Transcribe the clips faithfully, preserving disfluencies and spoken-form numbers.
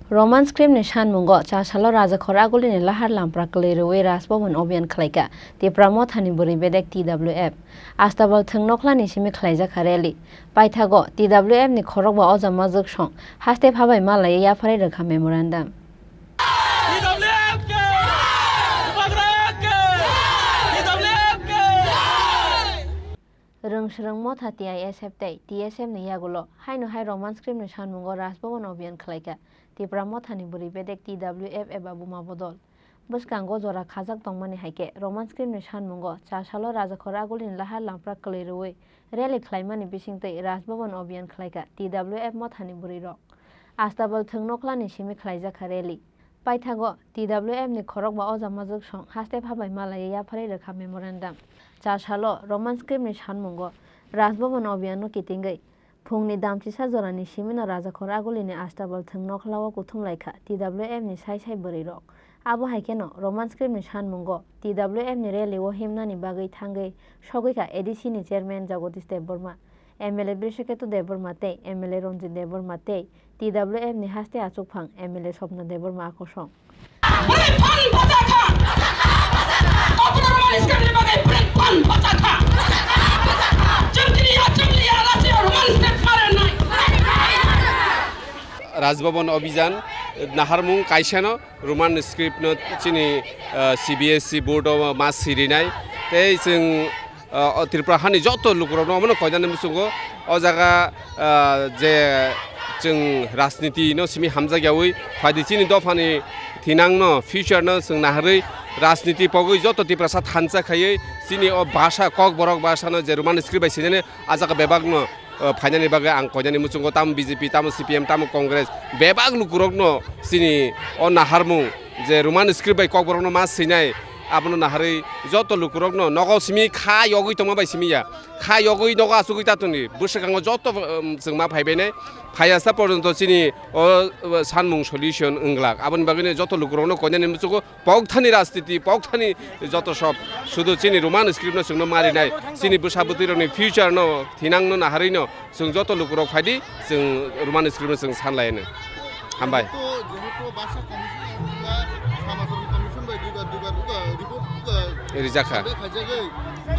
Roman script ni sanmungo chasalo Rajakhor Agulini lahar lampra kwlwi rwui Raj Bhaban Abhiyan khlaikha Tipra Mothani bwrwi bedek T W F. Astabal thwng nokhlani simi khlaijakha rally. Paithago T W F ni khorokba oja majwk song haste phabai malaiwi yapharwi rwkha memorandum. T W F ke! Bubagra ke! T W F ke! Rwng swrwng motha T I S F tei T S F ni yagulo haino hai Roman script ni sanmungo Raj Bhaban Abhiyan khlaikha Tipra Mothani bwrwi bedek T W F eba Buma Bodol. Bwskango jora khajak tongmani hai khe Roman script ni sanmungo chasalo Rajakhor Agulini lahar lampra kwlwi rwui rally khlaimani bisingtwi Raj Bhaban Abhiyan khlaikha T W F mothani bwrwirok. Astabal thwng nokhlani simi khlaijakha rally. Paithago T W F ni khorokba oja majwk song haste phabai malaiwi yapharwi rwkha memorandum. Chasalo Roman script ni sanmungo Raj Bhaban Abhiyan no kitingwi phungni damchisa jorani simino Rajakhor Agulini Astabal thwng nokhlao kuthum laikha T W F ni sai sai bwrwirok. Abo hai kheno Roman script ni sanmungo T W F ni rally o himnani bagwi thangwi sogwikha A D C ni chairman Jagodish Debbarma, M L A Brishaketu Debbarma tei M L A Ranjit Debbarma tei T W F ni haste achukphang M L A Swapna Debbarma akosong. Bwrwi phan bacha kha. Aboni Roman script ni bagwi bwrwi phan bacha kha. Chwng tini ya, chwng ya, rachi Roman script ma rwnai. Raj Bhaban Abhiyan naharmung kaisano Roman script no chini, ah, C B S E board o ma sirinai. Tei chwng ah, o Tripura hani joto lukurokno omono koinani muchungo o jaga, ah, je chwng rajniti no simi hamjakyawi phaidi chini dophani thinangno future no chwng naharwi rajniti pogwi joto Tiprasa thansa khaiwi chini o bhasha kokborok bhasha no je Roman script bai sinani a jaga bebakno, ah, phainani bagwi ang koinani muchungo tamo B J P, tamo C P M, tamo Congress bebak lukurokno chini o naharmung je Roman script bai kokborokno ma swinai, abono naharwi joto lukurokno nogo simi kha yogwi tongma bai simi ya. Kha yogwi nogo achugwi ta tongdi. Bwswkango joto, um, chwng ma phaibainai. Phaiya sa porjonto chini o, o sanmung solution wnglak. Aboni bagwino joto lukurokno koinani muchungo pokthani rajniti, pokthani joto sob sudu chini Roman script no chwngno marinai. Chini bwsa bwtwirokni future no thinangno naharwino Chwng joto lukurok phaidi, chwng Roman script no chwng sanlaino. Hambai. Jehetu, jehetu Bhasha Commission ba Samachari Commission bai duibar, duibar, duibar report, uh, Rijak kha. Survey khaijagwi,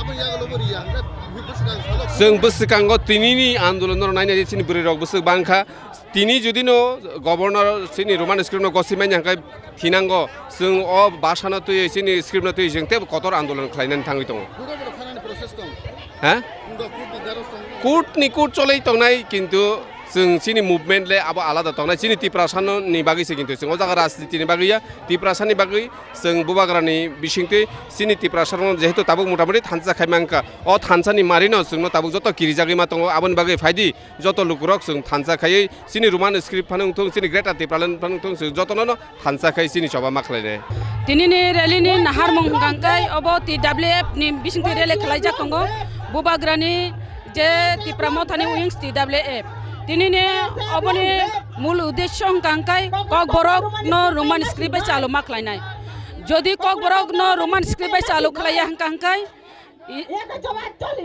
aboni yagulo bo riya, hwnkhe bwswkang salo. Chwng bwswkango tinini andolon no naina je chini bwrwi rok bwswk bangkha. Tini jodi no governor chini Roman script no gosi manya hwnkhe thinango, chwng o bhasha no twiwi chini script no twiwi chwng teibo kotor andolon khlainani thangwi tongo. Bubagra thanani process tong. Ha? Court ni court cholwi tongnai, kintu chwng chini movement le abo alada tongnai. Chini Tiprasa no ni bagwi se, kintu chwng o jaga rajniti ni bagwi ya, Tiprasa ni bagwi chwng Bubagra ni bisingtwi chini Tiprasa no jehetu tabuk motamoti thansa khai mankha. O thansa ni mari no chwng no tabuk joto kirijagwi ma tongo. Aboni bagwi phaidi joto lukurok chwng thansa khaiwi chini Roman script phano wngthung, chini Greater Tipraland phano wngthung, chwng jotono no thansa khai chini choba ma khlainai. Tinini rally ni naharmung hwnkha hwnkhe obo T W F ni bisingtwi rally khlaijak tongo. Bubagrani je Tipra Mothani wings T W F. Tinini oboni mul uddesho hwnkha hwnkhe Kokborok no Roman script bai chalu ma khlainai. Jodi Kokborok no Roman script bai chalu khlaiya hwnkha hwnkhe i-,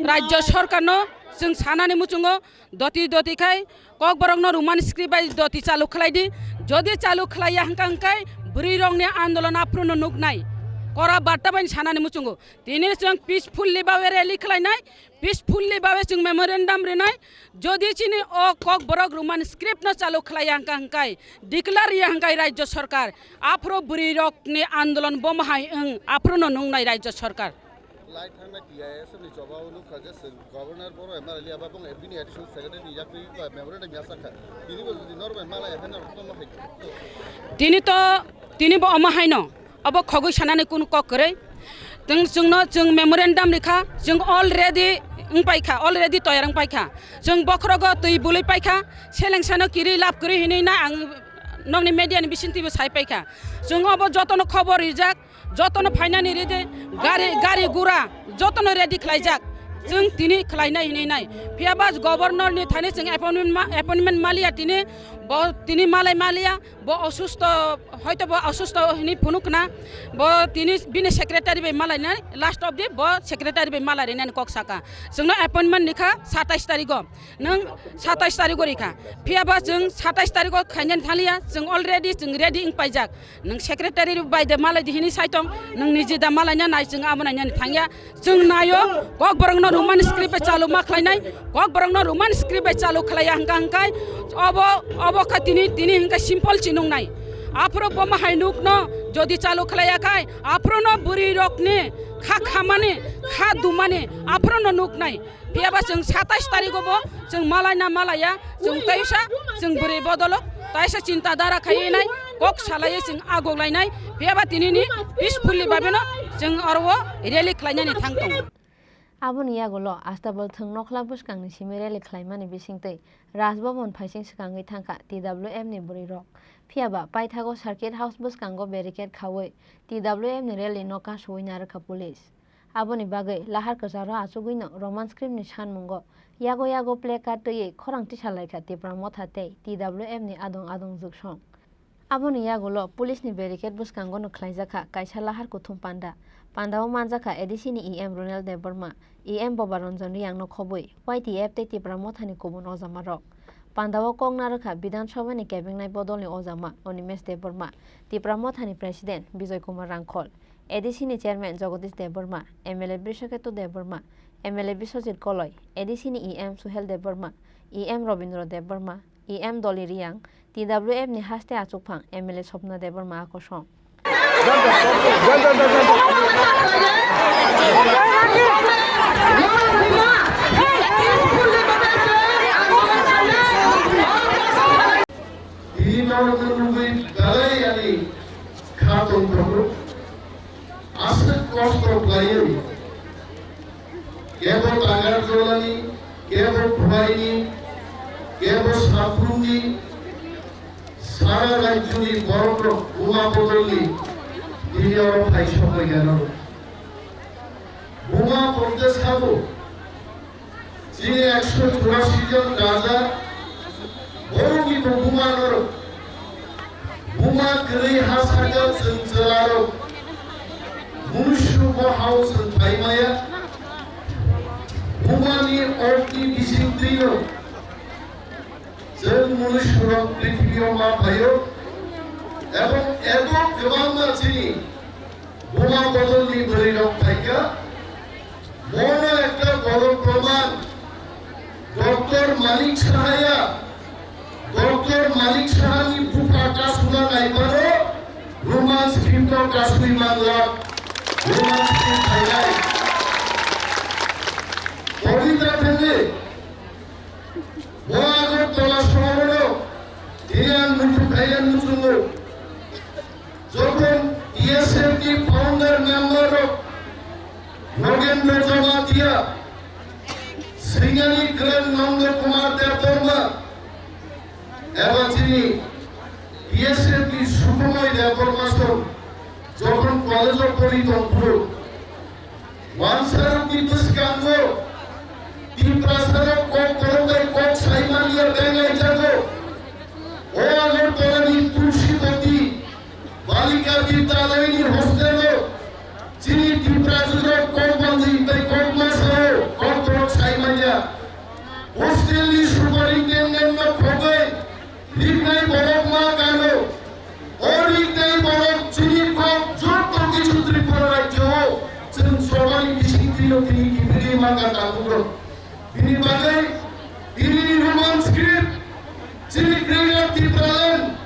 Rajya Sarkar no chwng sanani muchungo doti doti khai Kokborok no Roman script bai doti chalu khlai di. Jodi chalu khlaiya hwnkha hwnkhe bwrwi rok ni andolon aphuru no nuknai. Kora barta bai sanani muchungo. Tini chwng peacefully bawe rally khlainai, peacefully bawe chwng memorandum rinai. Jodi chini o Kokborok Roman script no chalu khlaiya hwnkha hwnkhe declare ya hwnkhe Rajya Sarkar aphuru bwrwi rok ni andolon bomo hai wng aphuru no nuknai Rajya Sarkar. Lai thangnai T I S F ni choba o nukha je chwng Governor Boro M R L A aba bong bini additional secretary ni yakri ba memorandum yachakha. Bini bo jodi norok bai malai haino rok tono hai. Tini to, tini bo omo haino. Obo khogwi sanani kunu kok kwrwi. Chwng, chwngno chwng memorandum rikha, chwng already wngpaikha, already toyar wngpaikha. Chwng bokhorogo twi bwlwi paikha, seleng sano kiri lab kwrwi hinwi na ang nokni media ni bisingtwibo sai paikha. Chwng obo jotono khobor rijak, jotono phainani ridi, gari, gari gura jotono ready khlaijak. Chwng tini khlainai hinwi nai. Phiya ba governor ni thani chwng appointment ma-, appointment maliya tini Bo tini malai maliya, bo osusto, hoito bo osusto hini phunukna, bo tini bini secretary bai malai nai, last of the bo secretary bai malai rinani kok saka. Chwngno appointment rikha satais tarigo, nwng satais tarigo rikha. Phiyaba chwng satais tarigo khainani thaliya, chwng already chwng ready wng paijak. Nwng secretary bai de malai di hini saitong, nwng niji da malai na nai chwng abo nainani thangya. Chwng naio, Kokborokno Roman script bai chalu ma khlainai, Kokborokno Roman script bai chalu khlaiya hwnkha hwnkhe, obo, obo kha tini, tini hwnkhe simple chinungnai. Aphuru bomo hai nukno jodi chalu khlaiya khai, aphuruno bwrwirokni kha khamani, kha dumani, aphuruno nuknai. Phiyaba chwng satais tarigo bo chwng malaina malaya, chwng taisa chwng bwrwi bodolok taisa chinta dara khaiwi nai, kok salaiwi chwng agok lainai. Phiyaba tinini peacefully babeno chwng oro o rally khlainani thang tongo. Aboni yagulo Astabal thwng nokhla bwskangni simi rally khlaimani bisingtwi Raj Bhavan phaising swkangwi thangkha T W F ni bwrwirok. Phiyaba paithago Circuit House bwskango barricade khaui T W F ni rally no kasuwi narwkha police. Aboni bagwi lahar kwcharo achugwino Roman script ni sanmungo yago yago placard twiwi khorang tisalaikha Tipra Motha tei T W F ni adong adong jwksong. Aboni yagulo police ni barricade bwskango no khlaijakha kaisa lahar kuthum panda. Pandao manjakha A D C ni E M Ronel Debbarma, E M Boba Ranjan Riyang no khobwi Y T F tei Tipra Motha ni kubun ojamarok. Pandao kok narwkha Bidhan Sabha ni kebengnai bodol ni ojama Animesh Debbarma, Tipra Motha ni President Bijoy Kumar Rangkhol, A D C ni Chairman Jagadish Debbarma, M L A Brishaketu Debbarma, M L A Biswajit Koloi, A D C ni E M Suhel Debbarma, E M Robindra Debbarma, E M Dolly Riyang, T W F ni haste achukphang M L A Swapna Debbarma akosong. Tini norokno nugwi belai ani kha tongthokgo. Aswk kosto khlaiwi kebo Tagar jolani, kebo Khwaini, kebo Saprumni, sara rajyoni borokrok buma bodolni tini oro phai sokbaikha norok. Buma protest habo. Chini ekso churashi jon raja, borokni bo buma norok. Buma kwrwi ha sakha chwng chwlarok. Munusu bo hao chwng phaimaya. Bumani orni bising twino chwng munusurok prithibio ma phaio. Ebong ebo kwbangma chini buma bodolni bwrwirok phaikha. Bono ekta boro proman, Doctor Manik Sahaya, Doctor Manik Sahani bupha kasuna naibaro Roman script o kasui manglak, Roman script phainai. Pabitra Thangwi, bo Agartala sohoro tini ang muchung khaina muchungo. Jokhon T S F ni founder member rok Nogendra Jamatia, Sringani Kran Nanda Kumar Debbarma, eba chini T S F ni Sukhumoi Debbarma song jokhon college o pori tongphuru, wansarokni bwskango Tiprasarok kok korom bai kok sai manliya benglai jago. O Agartala ni Tulsibati Balika Bidyalayani hostel o chini Tiprajwk rok kok manjwi tei kok masao kok borok sai manya. Hostel ni superintendent no khogwi riknai borok ma kano. O riknai borok chini kok joto kichu Tripura rajyo o chwng sobani bisingtwi no tini kiphilwi ma ka tabuk rok. Bini bagwi tini ni Roman script, chini Greater Tipraland,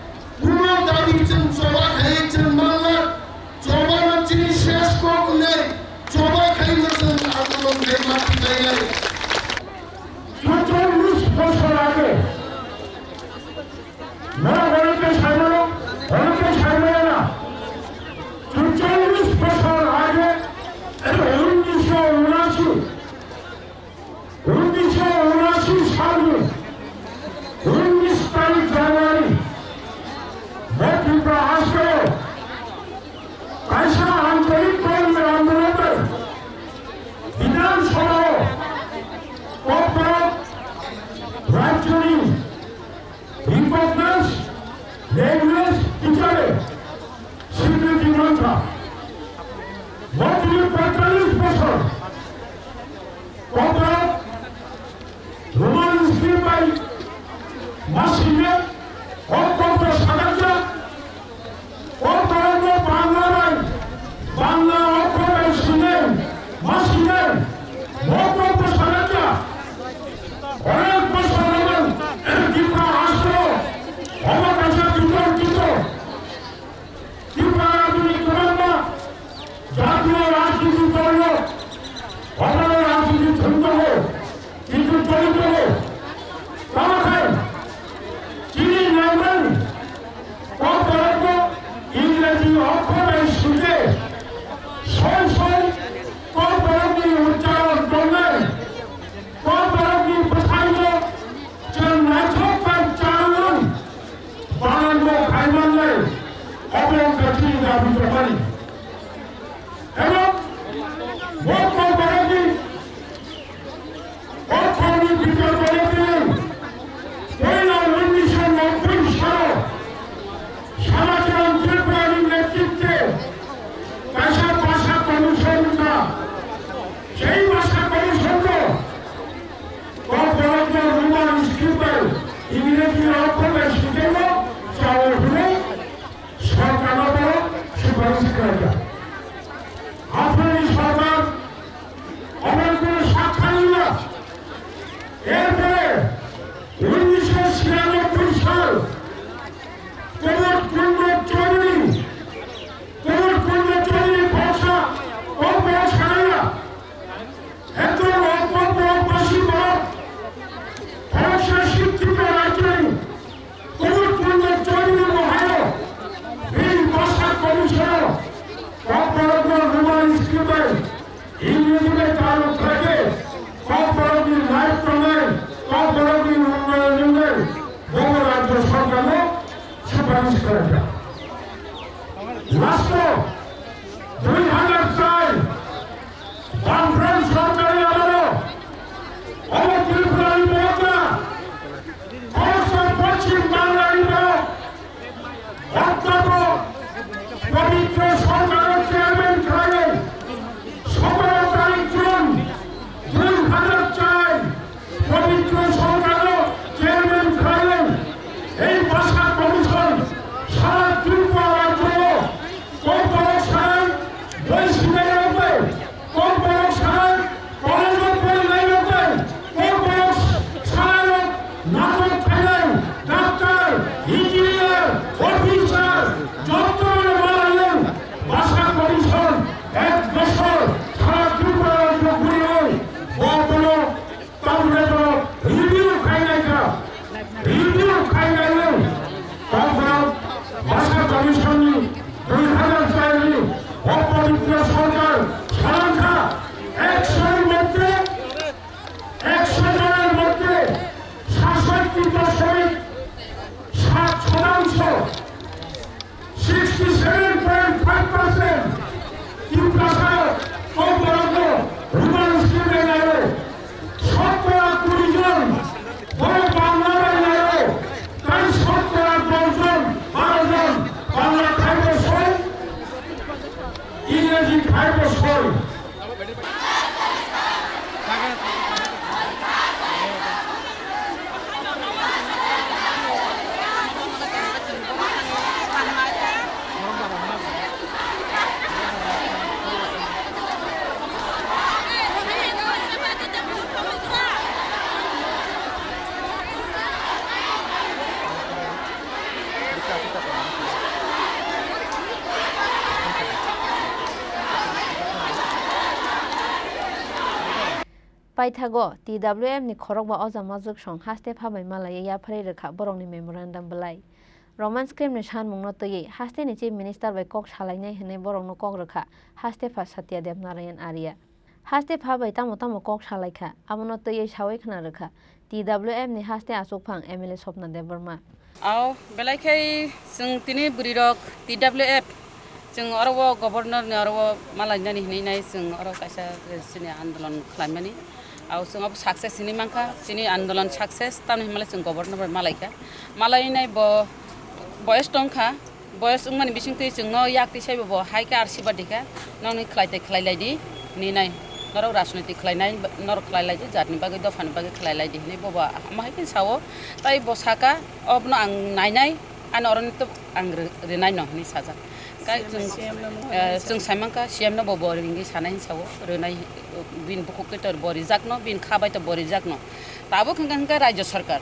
kuno dabi chwng choba khai chwng manna, choba no chini ses kok wngnai, choba khai no chwng andolon khai ma tikai lai. Chwng chwng lis bosor age. Norok onek khe sai mano, onek khe sai mano na. Chwng chwng lis bosor age, unisho unashi. Unisho unashi. Obo wngkha chini dabi tongmani. Ebo bo Kokborokni, o kokni bichar kore twi poila unnisho nobboi salo Samacharan Tripurani netritwe kaisa basa commission wngkha. Sei basa commission no Kokborokno Roman script bai Ingreji okhor bai swijagwi chao hwnwi sorkarno bo suparis khlaijak. Aphani sorkar omo kono sak khainai ya. Erpore unnisho chiranobboi sal Kumar Kunjo Chaudhary, Kumar Kunjo Chaudhary boksa, o boksa naya. Ekdom o Kokborok basi borok, khoroksa sikkhito raijoni Kumar Kunjo Chaudhary bo haino bini basa commission-o Kokborokno Roman script bai Ingreji bai chalo khlaikhe Kokborokni life tongnai, Kokborokni unnoyon wngnai, bobo rajyo sorkarno suparis khlaijak. Last-o dui hazar char Bamfront sorkarni amolo omo Tripurani borokno khoroksa Poschim Banglani borok Ottabo Pabitro Sorkaro chairman khlainai, sotoro tarik June dui hazar char Pabitro Sorkaro chairman khlainai. Ei basa commission sara Tripura rajyo Kokborok sanai boi sinai rok bai, Kokborok sanai college o porinai rok bai, Kokborok sanai rok natok khainai, doctor, engineer, officer, joto no malailai, basa commission ek bosor sara Tripura rajyo guriwi, bo bono Tamni review khainai kha, review khainai. Kokborok basa commission ni dui hazar char ni o pabitro sorkar salangkha, ekshor moddhe, ekshor jonor moddhe sasatti doshomik sat shotangsho Sixty seven point five percent Tiprasa Kokborokno Roman script bai naio. Sottora kuri jon borok Bangla bai naio. Tai sottora dos jon, baro jon Bangla khaibo soi, Ingreji khaibo soi. Paithago T W F ni khorokba oja majwksong haste pha bai malaiwi yapharwi rwkha borokni memorandum bwlai. Roman script ni sanmungno twiwi hasteni Chief Minister bai kok salainai hwnwi borokno kok rwkha haste pha Satya Dev Narayan Arya. Haste pha bai tamo tamo kok salaikha, abono twiwi sawi khna rwkha T W F ni haste achukphang M L A Swapna Debbarma. Ao belai khai chwng tini bwrwirok T W F chwng oro o governor ni oro o malainani hinwi nai chwng oro kaisa chini andolon khlaimani. Ao chwng abo success hinwi mankha, chini andolon success tamni hinmale chwng governor bai malaikha. Malainai bo boyes tongkha, boyes wngmani bisingtwi chwngno yak tisaibo bo hai khe arsiba dikha, nokni khlai tei khlai lai di hinwi nai. Norok rajnoitik khlainai, norok khlai lai di, jatni bagwi, dophani bagwi khlai lai di hinwi bobo ama hai khe sao. Tai bo saka, obono ang nainai, ani oroni to ang ri-, rinai no hinwi sajak. Kai chwng, eh, chwng saimankha C M no bo bo ringwi sanai hinwi sao, rinai, bini bukhuk twi to bo rijakno, bini kha bai to bo rijakno. Tabuk hwnkha hwnkha Rajya Sarkar.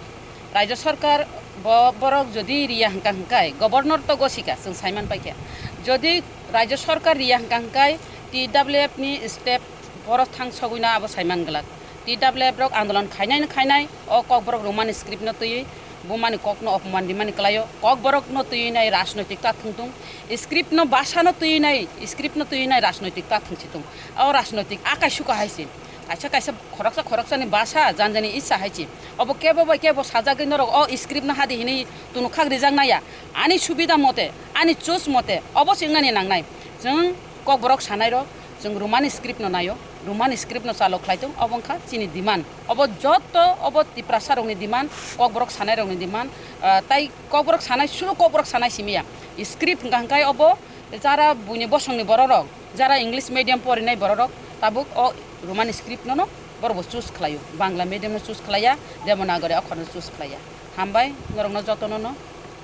Rajya Sarkar bo borok jodi riya hwnkha hwnkhe governor to gosika chwng saiman paikha. Jodi Rajya Sarkar riya hwnkha hwnkhe T W F ni step borok thang sogwino abo saiman glak. T W F rok andolon khainai no khainai, o Kokborok Roman script no twiwi bumani kokno opoman rimani kwlaio. Kokborok no twiwi nai rajnoitik ta thwngtung. Script no basa no twiwi nai, script no twiwi nai rajnoitik ta thwngsitung. O rajnoitik akai suka hai se. Kaisa kaisa khoroksa khoroksani basa, janjani issa hai se. Obo kebo bai kebo sajagwi norok o script no hadi hinwi tunukhak rijak naya. Ani subida mote Ani choose mote obo se wngnani nangnai. Chwng Kokborok sanairok chwng Romani script no naio, Romani script no chalo khlai tong, obo wngkha chini demand. Obo joto obo Tiprasa rokni demand, Kokborok sanairokni demand, ah, tai Kokborok sanai, sulu Kokborok sanai simiya. Script hwnkha hwnkhe obo jara buini bosongni bororok, jara English medium porinai bororok tabuk o Romani script no no borok bo choose khlaio, Bangla medium no choose khlaiya, Devanagari okhor no choose khlaiya. Hambai norokno jotono no.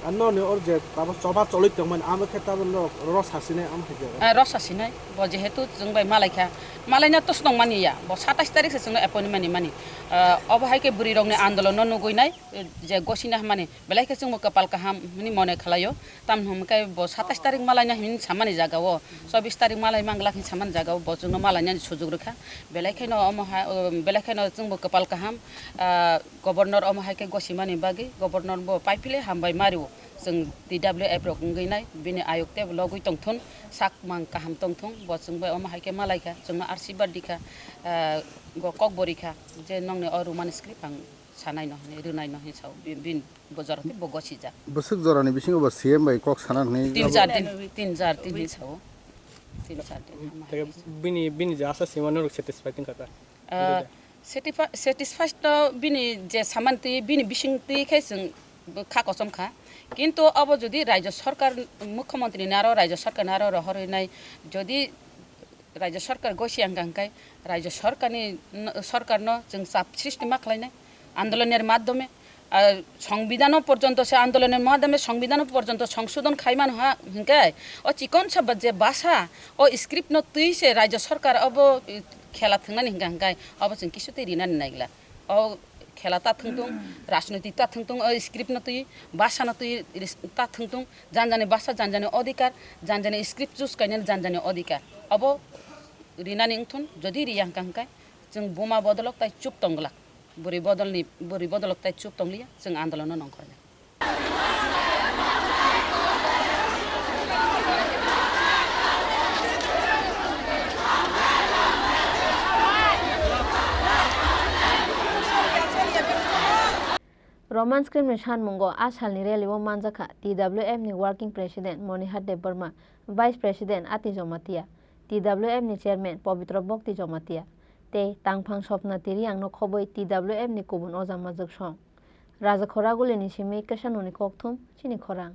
Ano ni or je tabo choba choloi tongmani, amo khe tabo no ro sasinai, amo khe je. Ah, ro sasinai, bo jehetu chwng bai malaikha, malaina to snong mani ya, bo satais tarik se chwngno appointment ni mani. Ah, obo hai khe bwrwi rokni andolon no nugui nai, eh, je gosina hamani, belai khe chwngbo kwpal kaham hwnwi mone khlaio. Tamni hwn khe bo satais tarik malaina hwnwi samani jaga o, chobis tarik malai manglak hwnwi samani jaga o, bo chwngno malainani sujuk rwkha. Belai kheno omo ha, oh, belai kheno chwngbo kwpal kaham, ah, Governor omo hai khe gosimani bagwi, Governor bo paiphile hambai mario. Chwng T W F rok wngwi nai, bini ayuk tei logwi tongthun, sak mang kaham tongthung, bo chwng bai omo hai khe malaikha, chwngno arsibar dikha, ah, go kok bo rikha, je nongni o Romani script ang sanai no hinwi, rwnai no hinwi sao, bi-, bin bo jora tei bo gosijak. Bwswk jorani bisingo bo C M bai kok sana hwnwi Tin abo char din, tin char din hinwi sao. Tin char din, omo hai Tei khe sao. Bini, bini je asa sima norok satisfied wngkha ta? Ah, Bini je. Satisfi-, satisfied no bini je saman twi, bini bising twi khe chwng kha kosom kha. Kintu obo jodi Rajya Sarkar, Mukhyamantri ni aro Rajya Sarkar ni aro rohorwi nai, jodi Rajya Sarkar gosi ang kang khe, Rajya Sarkar ni, Sarkar no chwng chap sristi ma khlai nai. Andolon er madhyome, ah, Songbidhano porjonto se andolon er madhyome Songbidhano porjonto songsodhon khai mano ha hingke, o chikon sa ba je bhasha, o script no twi se Rajya Sarkar obo, eh, khela thwngnani hingka hingkai, obo chwng kisu twi rinani naigla. O khela ta thwngtung, rajnoitik ta thwngtung, o script no twi, bhasha no twi ris-, ta thwngtung, janjani bhasha, janjani odhikar, janjani script choose kainani janjani odhikar. Obo rinani wngthun, jodi riya hingka hingkai, chwng buma bodolok tai chup tongglak. Bwrwi bodolni, bwrwi bodolok tai chup tongliya, chwng andolono nongkhornai. Roman script ni sanmungo a salni rally o manjakha T W F ni working president Monihar Debbarma, vice president Ati Jamatia, T W F ni chairman Pabitra Bhakti Jamatia tei tangphang Swapna Tiriang no khobwi T W F ni kubun oja majwk song. Raja Khoraguli ni simi Kwsanoni kokthum chini khorang.